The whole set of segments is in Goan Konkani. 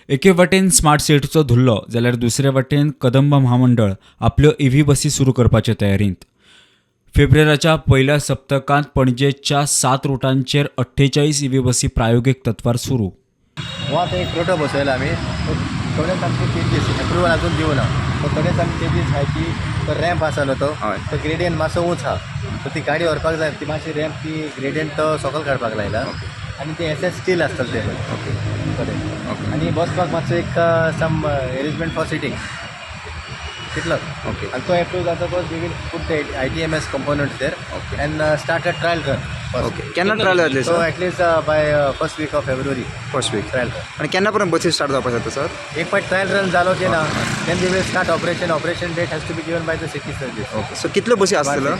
एके वटेन स्मार्ट सिटीचो धुल्लो जाल्यार दुसरे वटेन कदंब म्हामंडळ आपल्यो ईव्ही बसी सुरू करपाचे तयारींत. फेब्रेराच्या पयल्या सप्तकांत पणजेच्या 7 रुटांचेर 48 ईव्ही बसी प्रायोगीक तत्वार सुरू. हो आतां एक प्रोटो बसयला आमी. तो थोडेच आमचे चेंजीस एप्रुवल अजून दिवना. सो थोडेच आमी चेंजीस आहाय की तो रॅम्प आसा न्हू तो तो ग्रेडियंट मातसो ऊंच आहा. सो ती गाडी व्हरपाक जाय, ती मातशी रॅम्प, ती ग्रेडियंट तो सकयल काडपाक लायला आनी ते एस एस स्टील आसतले ते बरें. आनी बसपाक मातसो एक सम एरेंजमेंट फॉर सिटींग, तितलोच. आनी तो एप्रूव जातकच we will put the ITMS component there and start a trial run. Okay, केन्ना ट्रायल जातली so sir? At least by first week of February. First week. Trial run. आनी केन्ना पर्यंत बसीस स्टार्ट जावपाक शकता सर? एक फावट ट्रायल रन जालो की ना, then we will start operation. Operation date has to be given by the city service. Okay, so कितल्यो बसी आसतल्यो?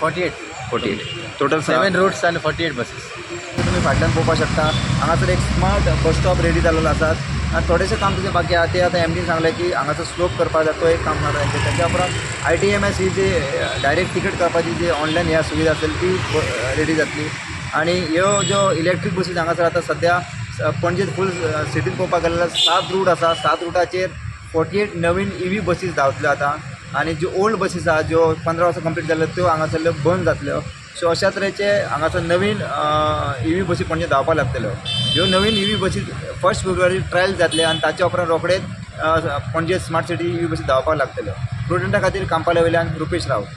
48. 48 total? 7 routes आनी 48 बसीस. तुमी फाटल्यान पळोवपाक शकता, हांगासर एक स्मार्ट बस स्टॉप रेडी जाल्लो आसा आनी थोडेशें काम तुजें बाकी आहा. ते आतां एमडीन सांगलें की हांगासर स्लोप करपाक जाय, तो एक काम जाता तेंचें. तेच्या उपरांत ITMS ही जी डायरेक्ट तिकेट करपाची जी ऑनलायन ह्या सुविधा आसतली ती रेडी जातली. आनी ह्यो ज्यो इलेक्ट्रीक बसीस हांगासर आतां सद्या पणजे फूल सिटीन पळोवपाक गेल्यार 7 रूट आसा. 7 रुटाचेर 48 नवीन ईव्ही बसीस धांवतल्यो आतां आनी ज्यो ओल्ड बसीस आहा, ज्यो 15 वर्सां कंप्लीट जाल्ल्यो, त्यो हांगासरल्यो बंद जातल्यो. सो अशा तरेचे हांगासर नवीन ईव्ही बसी पणजे धांवपाक लागतल्यो. ह्यो नवीन ईव्ही बसी 1 फेब्रुवारी ट्रायल जातले आनी ताच्या उपरांत रोखडेच पणजे स्मार्ट सिटी ईव्ही बसी धांवपाक लागतल्यो. प्रुडंटा खातीर कांपाला वयल्यान रुपेश रावत.